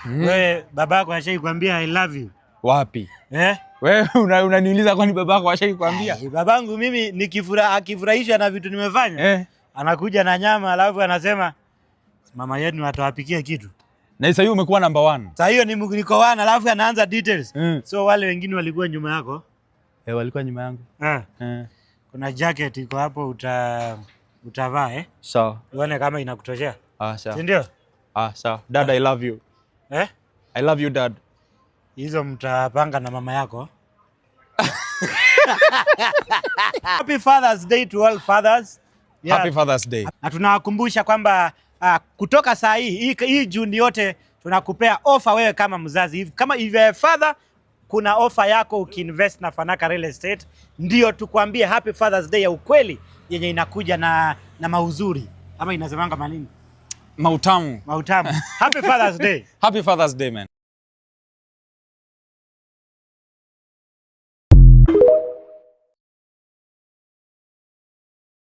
Wewe, babako ashaikwambia "I love you"? Wapi? Eh? Wewe unaniuliza kwani babako ashaikwambia? Ai, babangu mimi akifurahishwa na vitu nimefanya, anakuja na nyama, alafu anasema mama yenu atawapikia kitu. Na sasa hiyo umekuwa number one. Saa hiyo ni niko one, alafu anaanza details. So wale wengine walikuwa nyuma yako. Eh, walikuwa nyuma yangu. Eh. Eh. Kuna jacket iko hapo, utavaa, eh? Sawa. Uone kama inakutoshea. Ah, sawa. Si ndio? Ah, sawa. Dad, I love you. Eh? I love you, Dad. Hizo mtapanga na mama yako. Happy Father's Day to all fathers. Yeah. Happy Father's Day. Na tunawakumbusha kwamba kutoka saa hii Juni yote tunakupea ofa wewe kama mzazi. Kama if you are a father, kuna ofa yako ukiinvest na Fanaka Real Estate. Ndio tukwambie Happy Father's Day ya ukweli yenye inakuja na mauzuri, ama inasemanga manini? Mautamu. Mautamu. Happy Father's Day. Happy Father's Day, man.